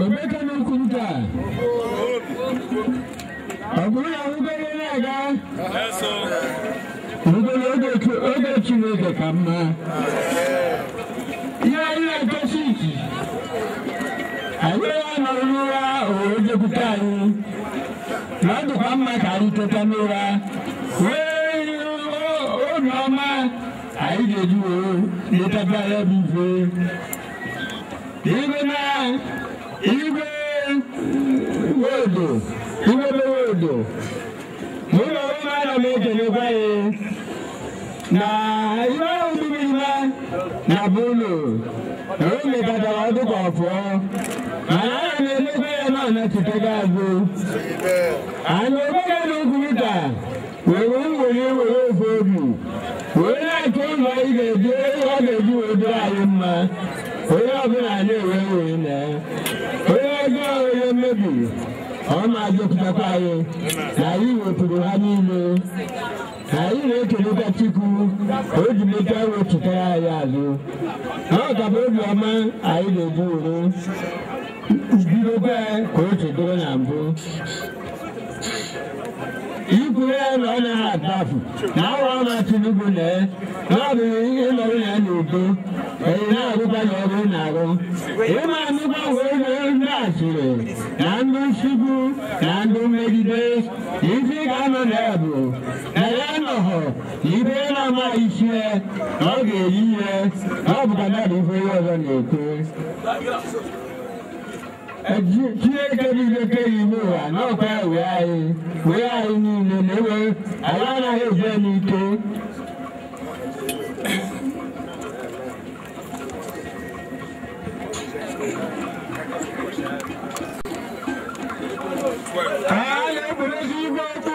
Omeka n'ukwu nta. Ọ bụrụ na nwugoro na-aga, nwugoro oge Chineke ka mma. Ihe anyị na-etosi iti, anyị nọrọ n'ụra owere jekwute anyị, na ọ dịkwa mma ka anyị teta n'ụra wee obi ọma anyị ga-eji wee letata ya bụ ife. Igwe na igwe wedo, igwe wedo, mụ na onwe m ana m ekelekwa ya na ihe ahụ bibiri na bụlụ na o mekọtara ọdụkọ ọfụọ, mana ana m elekwa ya na ọnachitego azụ. Anyị omega na okwurịta were nwere were ofe obi wee na-achọ ụzọ anyị ga-eji ọ ga-eji wee dịrị anyị mma. Onye ọbụla na-ewe wee na onye ọjọọ onye mmebi ọ na-ajọpụtakwa anyị na anyị wepụrụ ha niile. Na anyị na-ekelekwa Chukwu o ji mechaa wechitara anyị azụ. Na ọ ka bụ obiọma anyị ga-eji were bidokwa ka o si dịrị na mbụ. Ikwu ya na ọ naghị atafu na awa ọma Tinubu na na ọ bụ ịnọrọ ya n'udo na-arụkwa na ọrụ na-arụ. Ịma nnukwu wee ndị asịrị na ndị nsigbu na ndị mmegide isi ga-anọ na ya bụ na ya nọghọ ibe na-amaghị isi ya na ọ ga-eri ihe na ọ bụkwa naanị ife ihe ọzọ na-ekwu. Chineke niile kere ime ụwa na ọkwa ya wee anyị niile na-ewe anyị anaghị eje n'ike. Anyị na-ekwuresi igwe okwu.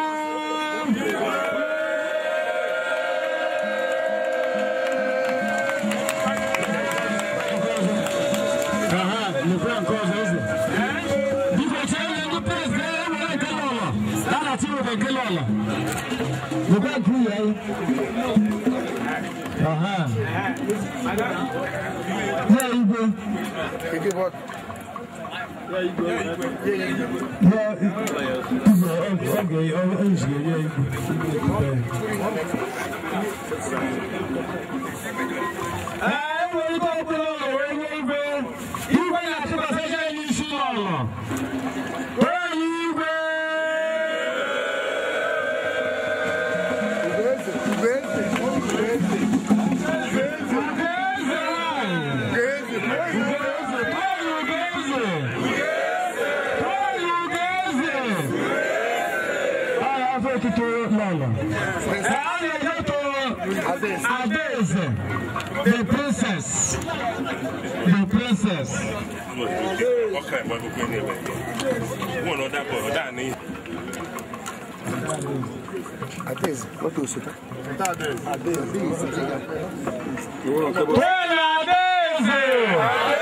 Adeze, the princess, the princess. Adeze, what was it? Adeze. Adeze.